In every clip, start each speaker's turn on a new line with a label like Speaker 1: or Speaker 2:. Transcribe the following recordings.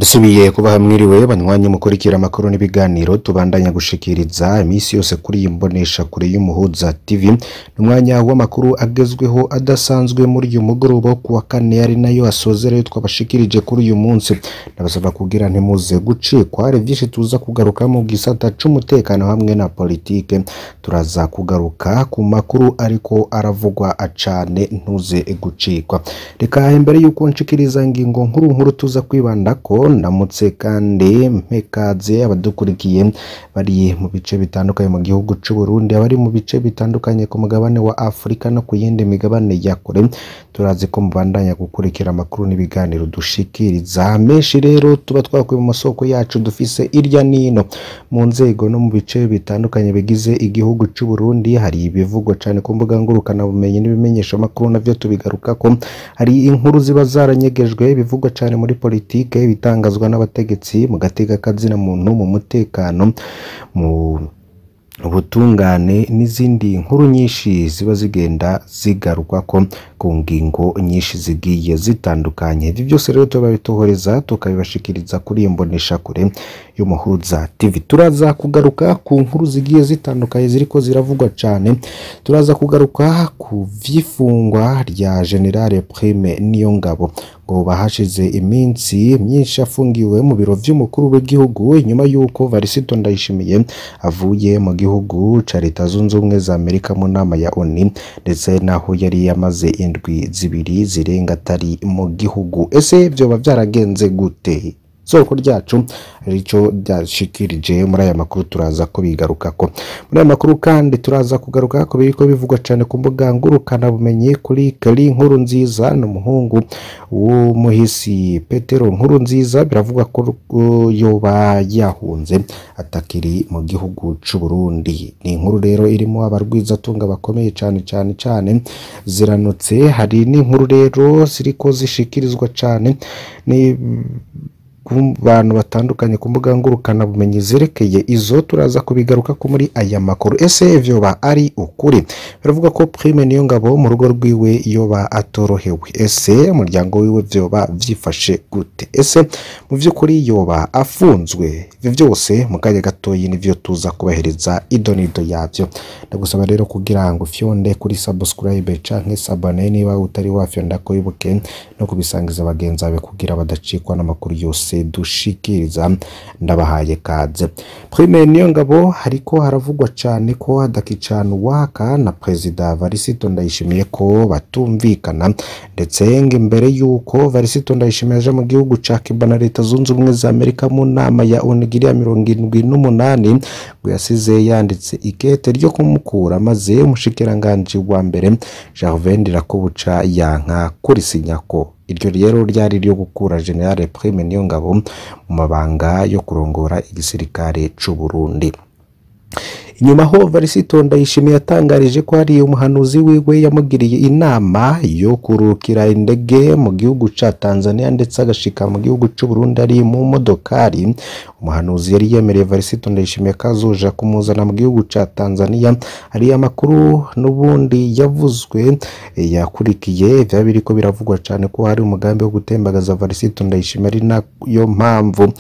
Speaker 1: Dusubiye kubaha mwiriwe banywanyi mukurikira amakuru n'ibiganiro tubandanya gushikiriza iminsi yose kuri iyi mbonesha kure y'Umuhuza TV. N'umwanya w'amakuru agezweho adasanzwe muri uyu mugoroba ku wa kane, ari nayo asozera twabashikirije kuri uyu munsi. Ndabasaba kugira ntimuze gucikwa, hari vyinshi tuza kugaruka mu gisata c'umutekano hamwe na politike. Turaza kugaruka ku makuru ariko aravugwa cane, ntuze gucikwa. Reka imbere yuko nshikiriza ingingo nkuru nkuru tuza kwibandako, ndamutse kandi mpekaze abadukurikiye bari mu bice bitandukanye mu gihugu c'u Burundi, abari mu bice bitandukanye ku mugabane wa Afrika no ku yindi migabane ya kure. Turazi ko mubandanya gukurikira amakuru n'ibiganiro dushikiriza menshi, rero tuba twakuye mu masoko yacu dufise irya nino mu nzego no mu bice bitandukanye bigize igihugu c'u Burundi. Hari ibivugwa cane ku mbuga ngurukana bumenyi n'ibimenyesha makuru, navyo tubigarukako. Hari inkuru ziba zaranyegejwe, ibivugwa cane muri politike, bitangazwa n'abategetsi mu gateka kazina muntu, mu mutekano, mu ubutungane n'izindi nkuru nyinshi ziba zigenda zigarukwako ku ngingo nyinshi zigiye zitandukanye. Ivyo byose rero turabitohoreza tukabibashikiriza kuri iyi mbonesha kure y'Umuhuza TV. Turaza kugaruka ku nkuru zigiye zitandukanye ziriko ziravugwa cane. Turaza kugaruka ku vy'ifungwa rya General Prime Niyongabo, ngo bahashize iminsi myinshi afungiwe mu biro vy'umukuru w'igihugu inyuma yuko Varisito Ndayishimiye avuye mu gihugu ca Leta Zunze Ubumwe za Amerika mu nama ya ONU, ndetse naho yari yamaze indwi zibiri zirenga atari mu gihugu. Ese vyoba vyaragenze gute? Soko ryacu rico ryashikirije muri aya makuru, turaza kubigarukako. Muri aya makuru kandi turaza kugaruka ko biriko bivugwa cane ku mbuga ngurukana bumenyi kuri Kali Nkuru Nziza n'umuhungu w'umuhisi Petero Nkuru Nziza. Biravugwa ko yoba yahunze atakiri mu gihugu c'u Burundi. Ni inkuru rero irimo abarwizatunga bakomeye cane cane cane ziranutse. Hari n'inkuru rero ziriko zishikirizwa cane ni ku bantu batandukanye ku mbuga ngurukana bumenyi zerekeye izo, turaza kubigaruka ko muri aya makuru. Ese vyoba ari ukuri? Biravuga ko Prime Niyongabo mu rugo rwiwe yoba atorohewe. Ese umuryango wiwe vyoba vyifashe gute? Ese mu vy'ukuri yoba afunzwe? Ivyo vyose mu kanya gatoyi nivyo tuza kubahereza idonido yavyo. Ndagusaba rero kugira ngo fyonde kuri subscribe canke sabane niba utari wafyonda ko, wibuke no kubisangiza bagenzi bawe kugira badacikwa n'amakuru yose dushikiriza. Ndabahaye kaze. Prime Niyongabo hariko haravugwa cane ko hadakicana uwaka na Perezida Varisito Ndayishimiye, ko batumvikana, ndetse ngo imbere yuko Varisito Ndayishimiye aja mu gihugu ca Cuba na Leta Zunze Ubumwe za Amerika mu nama ya ONU ya 78, ngo yasize yanditse ikete ryo kumukura, maze umushikiranganji wa mbere Gervais Ndirakobuca yanka kurisinyako. Iryo rero ryari ryo gukura General Prime Niyongabo mu mabanga yo kurongora igisirikare c'u Burundi. Inyuma ho Varisito Ndayishimiye yatangarije ko hari umuhanuzi wiwe yamugiriye inama yo kurukira indege mu gihugu ca Tanzania, ndetse agashika mu gihugu c'u Burundi ari mu modokari. Umuhanuzi yari yemereye Varisito Ndayishimiye ko azoja kumuzana mu gihugu ca Tanzania. Hari amakuru n'ubundi yavuzwe yakurikiye vyaba biriko biravugwa cane ko hari umugambi wo gutembagaza Varisito Ndayishimiye, ari nayo mpamvu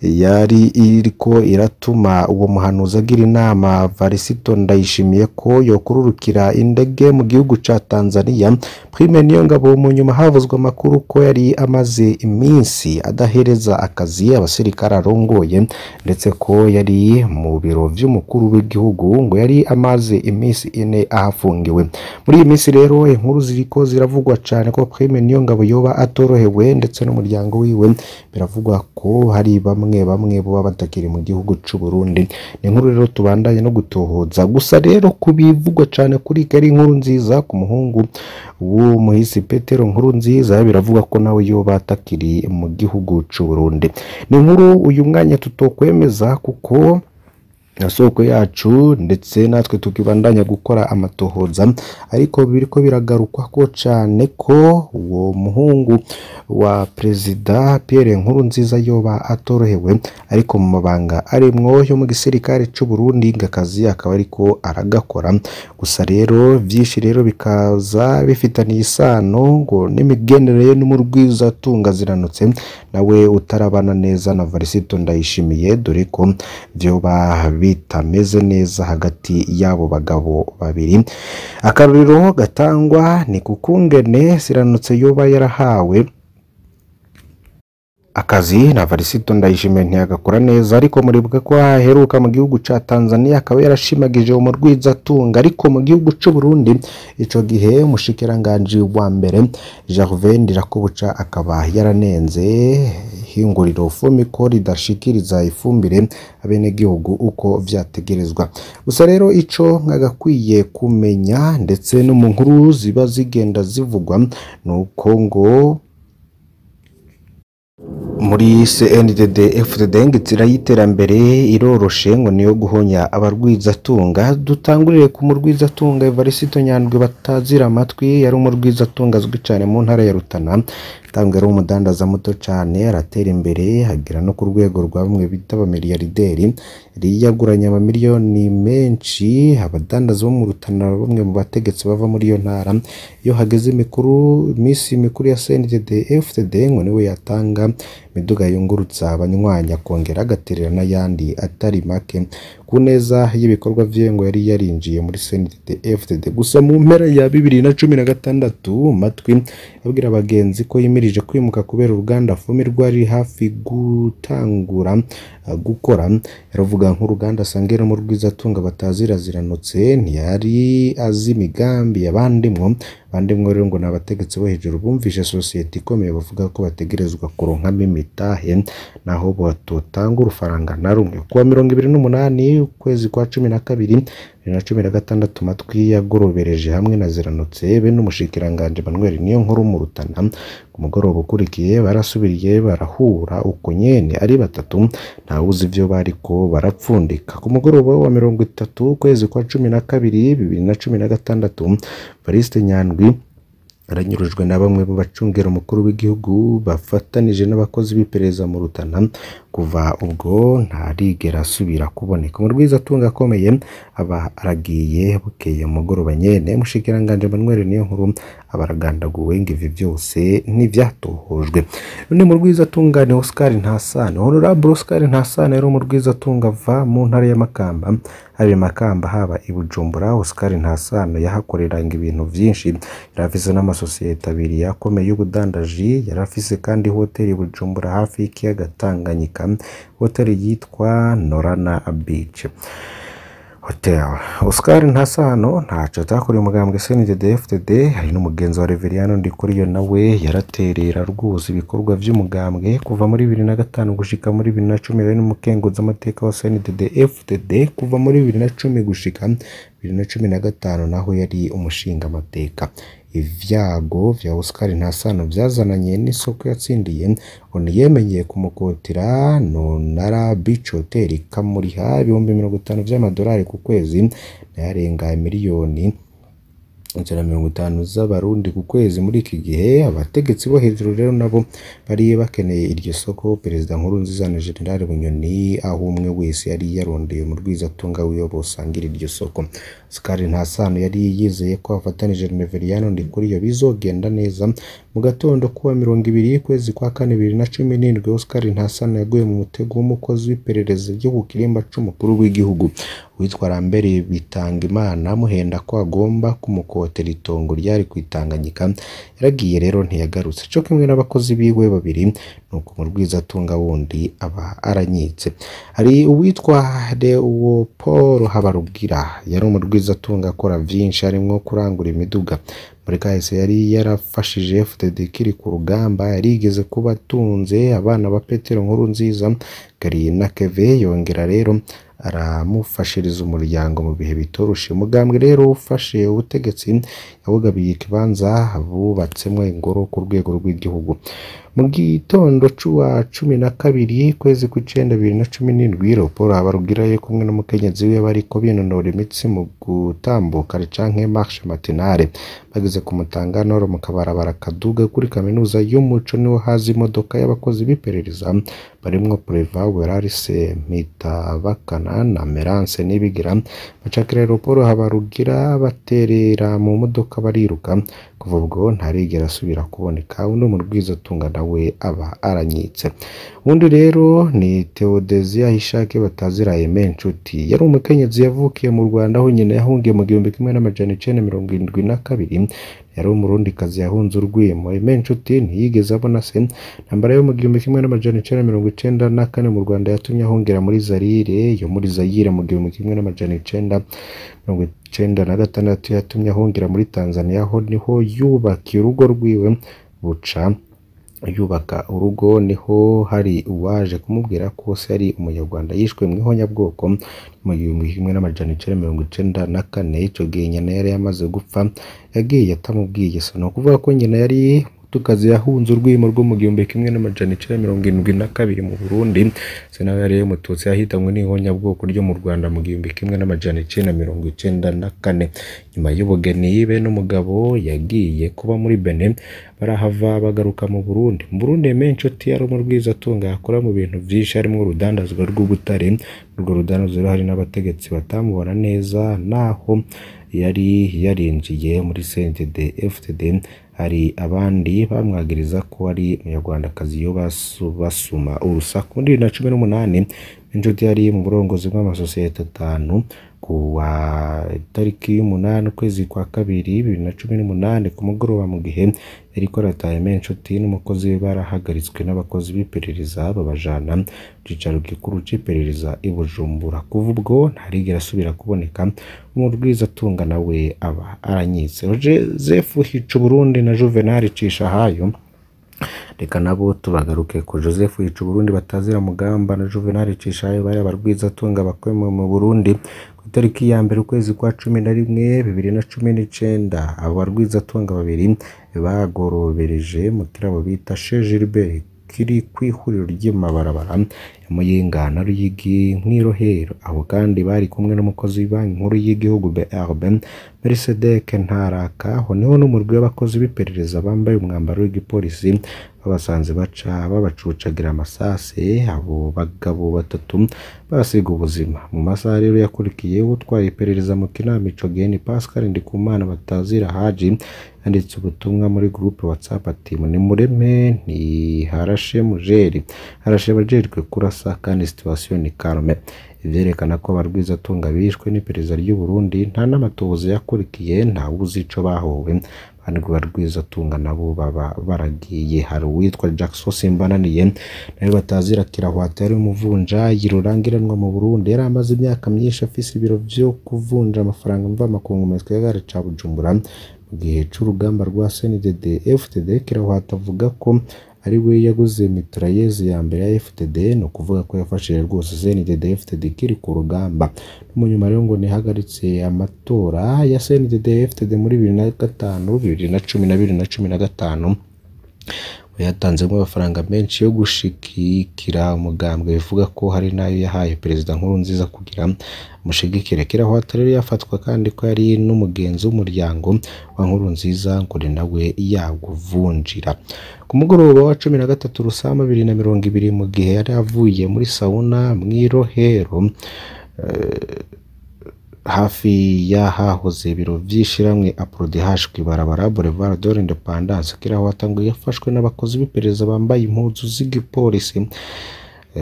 Speaker 1: yari iriko iratuma uwo muhanuzi agira inama Varisito Ndayishimiye ko yokururukira indege mu gihugu ca Tanzania. Prime Niyongabo mu nyuma havuzwe amakuru ko yari amaze iminsi adahereza akazi abasirikare arongoye, ndetse ko yari mu biro vy'umukuru w'igihugu, ngo yari amaze iminsi ine ahafungiwe. Muri iyi minsi rero inkuru ziriko ziravugwa cane ko Prime Niyongabo yoba atorohewe, ndetse n'umuryango wiwe biravugwa ko hari bamwe bamwe boba batakiri mu gihugu c'u Burundi. Ni inkuru rero tubandanye no gutohoza. Gusa rero kubivugwa cane kuri Kari Nkuru Nziza ku muhungu w'umuhisi Petero Nkuru Nziza, biravugwa ko nawe yoba atakiri mu gihugu c'u Burundi. Ni inkuru uyu mwanya tutokwemeza kuko Soko yacu ndetse natwe tukibandanya gukora amatohoza, ariko biriko biragarukwa ko cane ko uwo muhungu wa Perezida Pierre Nkurunziza yoba atorohewe, ariko mu mabanga arimwo yo mu gisirikare c'u Burundi ngakazi akaba ariko aragakora. Gusa rero vyinshi rero bikaza bifitaniye isano ngo n'imigenderanire n'umurwizatunga Ziranotse nawe utarabana neza na Varisito Ndayishimiye, dore ko vyoba bitameze neza hagati y'abo bagabo babiri. Akarorero gatangwa ni kukungene Ziranotse yoba yarahawe akazi na Varisito Ndayishimiye ntiyagakora neza, ariko muribuka ko aheruka mu gihugu ca Tanzania akaba yarashimagije umurwizatunga, ariko mu gihugu c'u Burundi ico gihe umushikiranganji wa mbere Gervais Ndirakobuca akaba yaranenze ihinguriro Fumiko ridashikiriza ifumbire abenegihugu uko vyategerezwa. Gusa rero ico mwagakwiye kumenya ndetse no mu nkuru ziba zigenda zivugwa nuko ngo muri CNDD FDD ngo inzira y'iterambere iroroshe ngo niyo guhonya abarwizatunga. Dutangurire ku murwizatunga Evariste Nyandwi batazira amatwi, yari umurwizatunga azwi cyane mu ntara ya Rutana, tangwa ari umudandaza muto cyane, aratera imbere agera no ku rwego rwa bamwe bita abamiliyarderi, yari yaguranye amamiliyoni menshi abadandaza bo mu Rutana, bamwe mu bategetsi bava muri iyo ntara. Iyo hageze imikuru iminsi mikuru ya CNDD FDD ngo niwe yatanga imiduga yungurutsa abanywanyi, akongera agaterera n'ayandi atari make ku neza y'ibikorwa vye ngo yari yarinjiye muri CNDD FDD. Gusa mu mpera ya 2016 Matwi abwira abagenzi ko yimirije kwimuka kubera uruganda Fumi rwari hafi gutangura gukora. Yaravuga nk'uruganda Sangera mu Rwizatunga batazira Ziranotse, ntiyari azi imigambi yabandimwo. Bandimwo rero ngo n'abategetsi bo hejuru bumvishe sosiyete ikomeye bavuga ko bategerezwa kuronkamo imitahe naho batotanga urufaranga na rumwe. Kuwa 28 ukwezi kwa 12 2016 Matwi yagorobereje hamwe na Ziranotse be n'umushikiranganje Emmanuel Niyonkuru mu Rutana. Ku mugoroba ukurikiye barasubiriye barahura uko nyene ari batatu, ntawuzi ivyo bariko barapfundika. Ku mugoroba wa 30 ukwezi kwa 12 2016 Evariste Nyandwi aranyurujwe na bamwe mu bacungera umukuru w'igihugu bafatanije n'abakozi b'iperereza mu Rutana. Kuva ubwo ntarigera asubira kuboneka. Umurwizatunga akomeye aba aragiye bukeye mugoroba nyene umushikiranganje Emmanuel Niyonkuru aba aragandaguwe, ngo ivi byose ntivyatohojwe. None murwizatunga ni Oscar Ntasano. Honorable Oscar Ntasano yari umurwizatunga ava mu ntara ya Makamba, haba i Makamba haba i Bujumbura. Oscar Ntasano yahakoreraga ibintu vyinshi, yarafise n'amasosiyete abiri yakomeye y'ubudandaji, yarafise kandi hoteli i Bujumbura hafi y'ikiyaga Tanganyika, hoteli yitwa Norana Beach Hotel. Oscar Ntasano ntaco atakoreye umugambwe CNDD FDD, hari n'umugenzi wa Reveriyano Ndikuriyo nawe yaraterera rwose ibikorwa vy'umugambwe kuva muri 2005 gushika muri 2010, yari n'umukenguzamateka wa CNDD FDD kuva muri 2010 gushika 2015 naho yari umushingamateka. Ivyago vya Oscar Ntasano vyazananye n'isoko yatsindiye, onu yemenyeye kumukotera Nonara Beach Hotel ikamuriha 50,000 vy'amadolari ku kwezi, nayarenga miliyoni 150 z'abarundi ku kwezi. Muri iki gihe abategetsi bo hejuru rero nabo bari bakeneye iryo soko. Perezida Nkurunziza na General Bunyoni, aho umwe wese yari yarondeye mu Rwizatunga wiwe bosangira iryo soko. Oscar Ntasano yari yizeye ko afatanije na Reveriyano Ndikuriyo bizogenda neza. Mu gatondo kuwa 20 ukwezi kwa 4 2017 Oscar Ntasano yaguye mu mutego w'umukozi w'iperereza ryo ku kirimba c'umukuru w'igihugu witwa Lambert Bitangimana, amuhenda ko agomba kumukotera itongo ryari kwitanganyika. Yaragiye rero ntiyagarutse, co kimwe n'abakozi biwe babiri. Nuko umurwizatunga wundi aba aranyitse. Hari uwitwa Leo Paul Habarugira, yari umurwizatunga akora vyinshi harimwo kurangura imiduga. Muri kahise yari yarafashije FDD ikiri ku rugamba, yarigeze kuba atunze abana ba Petero Nkurunziza, Gary na Keve, yongera rero aramufashiriza umuryango mu bihe bitoroshe. Umugambwe rero ufashe ubutegetsi yawugabiye ikibanza bubatsemwo ingoro ku rwego rw'igihugu. Mu gitondo c'uwa 12 kwezi kw'icenda 2017, Leopold Habarugira yo kumwe n'umukenyezi wiwe bariko binonora imitsi mu gutambuka canke marche matinale. Bageze ku Mutanga Nord mu kabarabara kaduga kuri kaminuza y'umuco, niho haza imodoka y'abakozi b'iperereza barimwo Preva Werarise Mpitabakana na Merance Nibigira, bacakira Leopold Habarugira baterera mu modoka bariruka. Kuva ubwo ntarigera asubira kuboneka. Uno murwizatunga nawe aba aranyitse. Uwundi rero ni Theodosia Hishake batazira Aime Nshuti, yari umukenyezi yavukiye mu Rwanda aho nyina yahungiye mu 1972. Yari umurundikazi yahunze urwimo. Aime Nshuti ntiyigeze abona se. Intambara yo mu 1994 mu Rwanda yatumye ahungira muri Zaire yo muri Zaire mu 1996 yatumye ahungira muri Tanzania, aho niho yubakiye urugo rwiwe. Buca yubaka urugo niho hari uwaje kumubwira ko se ari umunyarwanda yishwe mu ihonyabwoko mu 1994. Ico gihe nyina yari yamaze gupfa, yagiye atamubwiye se. Ni ukuvuga ko nyina yari Mutukazi yahunze urwimo rwo mu 1972 mu Burundi, se nawe yari umututsi yahitanywe n'ihonyabwoko ryo mu Rwanda mu 1994. Nyuma y'ubugeni be n'umugabo yagiye kuba muri Benin, barahava bagaruka mu Burundi. Mu Burundi Aime Nshuti yari umurwizatunga akora mu bintu vyinshi harimwo urudandazwa rw'ubutare. Urwo rudandazwa hari n'abategetsi batamubona neza, naho yari yarinjiye muri CNDD FDD. Hari abandi bamwagiriza ko ari umunyarwandakazi yo basuma urusaku. Muri 2018 Inshuti yari mu burongozi bw'amasosiyete 5. Kuwa tariki 8 ukwezi kwa kabiri 2018 ku mugoroba, mu gihe yariko arataha, Aime Nshuti n'umukozi we barahagaritswe n'abakozi b'iperereza babajana mu cicaro gikuru c'iperereza i Bujumbura. Kuva ubwo ntarigera asubira kuboneka. Umurwizatunga nawe aba aranyitse. Joseph Hicuburundi na Juvenal Cishahayo, reka nabo tubagaruke ko. Joseph Hicuburundi batazira Mugamba na Juvenal Cishahayo bari abarwizatunga bakomeye mu Burundi. Ku itariki ya 1 ukwezi kwa 11 2019, abo barwizatunga babiri bagorobereje mu kirabo bita Chez Gilbert kiri kw'ihuriro ry'amabarabara ya Muyinga na Ruyigi mw'irohero. Aho kandi bari kumwe n'umukozi w'ibanki nkuru y'igihugu BRB Merisedek Ntaraka. Aho niho n'umurwi w'abakozi b'iperereza bambaye umwambaro w'igipolisi babasanze baca babacucagira amasase. Abo bagabo batatu basiga ubuzima. Mu masaha rero yakurikiye, utwaye iperereza mu Kinama ico gihe ni Pascal Ndikumana batazira Haji, yanditse ubutumwa muri groupe WhatsApp ati: "Nimureme ntiharashe mujeri, harashe abajejwe kurasa kandi situation ni calme." Ivyerekana ko abarwizatunga bishwe n'iperereza ry'u Burundi. Nta n'amatohoza yakurikiye, ntawuzi ico bahowe. Abandi barwizatunga nabo baba baragiye. Hari uwitwa Jackson Simbananiye nawe batazira Kirahwata, yari umuvunjayi rurangiranwa mu Burundi. Yari amaze imyaka myinshi afise ibiro vyo kuvunja amafaranga mvamakungu mu gisagara ca Bujumbura. Mu gihe c'urugamba rwa CNDD FDD, Kirahwata avuga ko ari we yaguze mitrailleuses ya mbere ya FDD, ni ukuvuga ko yafashije rwose CNDD FDD ikiri ku rugamba. No mu nyuma rero ngo ntihagaritse amatora ya CNDD FDD muri 2005, 2010 na 2015, yatanzemo amafaranga menshi yo gushigikira umugambwe, bivuga ko hari n'ayo yahaye Perezida Nkurunziza kugira amushigikire. Kirahwata rero yafatwa kandi ko yari n'umugenzi w'umuryango wa Nkurunziza, ngo ni nawe yawuvunjira. Ku mugoroba wa 13 Rusama 2020, mu gihe yari avuye muri sauna mw'irohero hafi y'ahahoze ibiro vy'ishirahamwe APRODH kw'ibarabara Boulevard de l'Independance, Kirahwata ngo yafashwe n'abakozi b'iperereza bambaye impuzu z'igipolisi,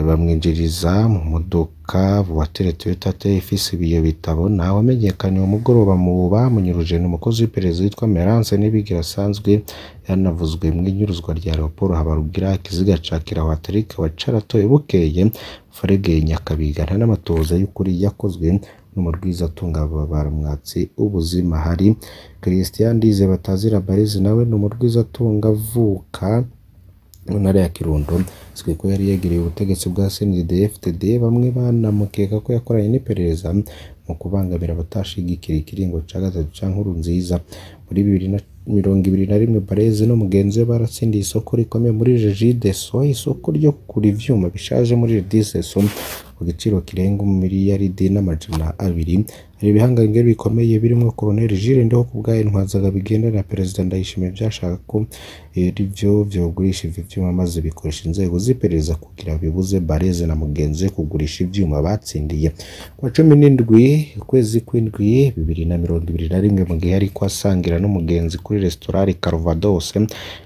Speaker 1: bamwinjiriza mu modoka voiture Toyota ifise ibiyo bitabona. Wamenyekanye uwo mugoroba mu bamunyuruje ni umukozi w'iperereza witwa Merance Nibigira, asanzwe yanavuzwe mw'inyuruzwa rya Leopold Habarugira. Ikiziga ca Kirahwata kikaba caratowe bukeye Faregeye Nyakabiga. Nta n'amatohoza y'ukuri yakozwe n'umurwizatunga baramwatse ubuzima. Hari Christian Ndize batazira Barizi, nawe ni umurwizatunga avuka mu ntara ya Kirundo, azwi ko yari yegereye ubutegetsi bwa CNDD FDD. Bamwe banamukeka ko yakoranye n'iperereza mu kubangamira abatashigikira ikiringo ca gatatu ca Nkurunziza. Muri 2021 Bareze n'umugenzi we baratsindiye isoko rikomeye muri Regideso, isoko ryo kugura ivyuma bishaje muri Regideso ku giciro kirenga 200 miliyaridi. Hari ibihangange bikomeye birimwo Colonel Jules Ndihokubwayo Ntwazaga bigendana na Perezida Ndayishimiye vyashaka ko arivyo vyogurisha ivyo vyuma, maze bikoresha inzego z'iperereza kugira bibuze Bareze na mugenzi we kugurisha ivyuma batsindiye. Kuwa 17 ukwezi kw'indwi 2021, mu gihe yariko asangira n'umugenzi kuri restaurant Calvados,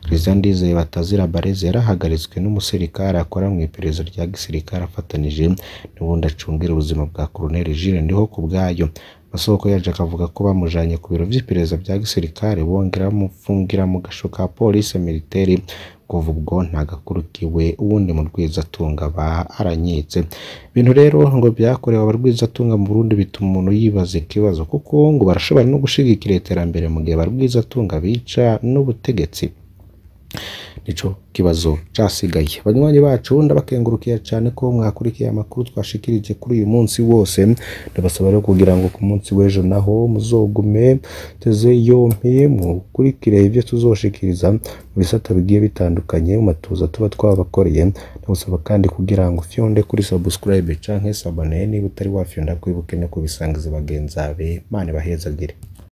Speaker 1: Christian Ndizeye Batazira Bareze yarahagaritswe n'umusirikare akora mw'iperereza rya gisirikare afatanije n'uwundi acungira ubuzima bwa Colonel Jules Ndihokubwayo. Amasoko yaje akavuga ko bamujanye ku biro vy'iperereza vya gisirikare, bongera bamufungira mu gasho ka polisi militaire. Kuva ubwo nta gakuru kiwe, uwundi murwizatunga aba aranyitse. Ibintu rero ngo vyakorewe abarwizatunga mu Burundi bituma umuntu yibaza ikibazo, kuko ngo barashobora no gushigikira iterambere mu gihe abarwizatunga bica n'ubutegetsi. Nico kibazo casigaye. Banywanyi bacu, ndabakengurukiye cane ko mwakurikiye amakuru twashikirije kuri uyu munsi wose. Ndabasaba rero kugira ngo ku munsi w'ejo naho muzogume teze yompi, mukurikire ivyo tuzoshikiriza mu bisata bigiye bitandukanye mu matuza tuba twabakoreye. Ndagusaba kandi kugira ngo ufyonde kuri subscribe canke s'abonner niba utari wafyonda, kwibuke no kubisangiza bagenzi bawe. Imana ibahezagire.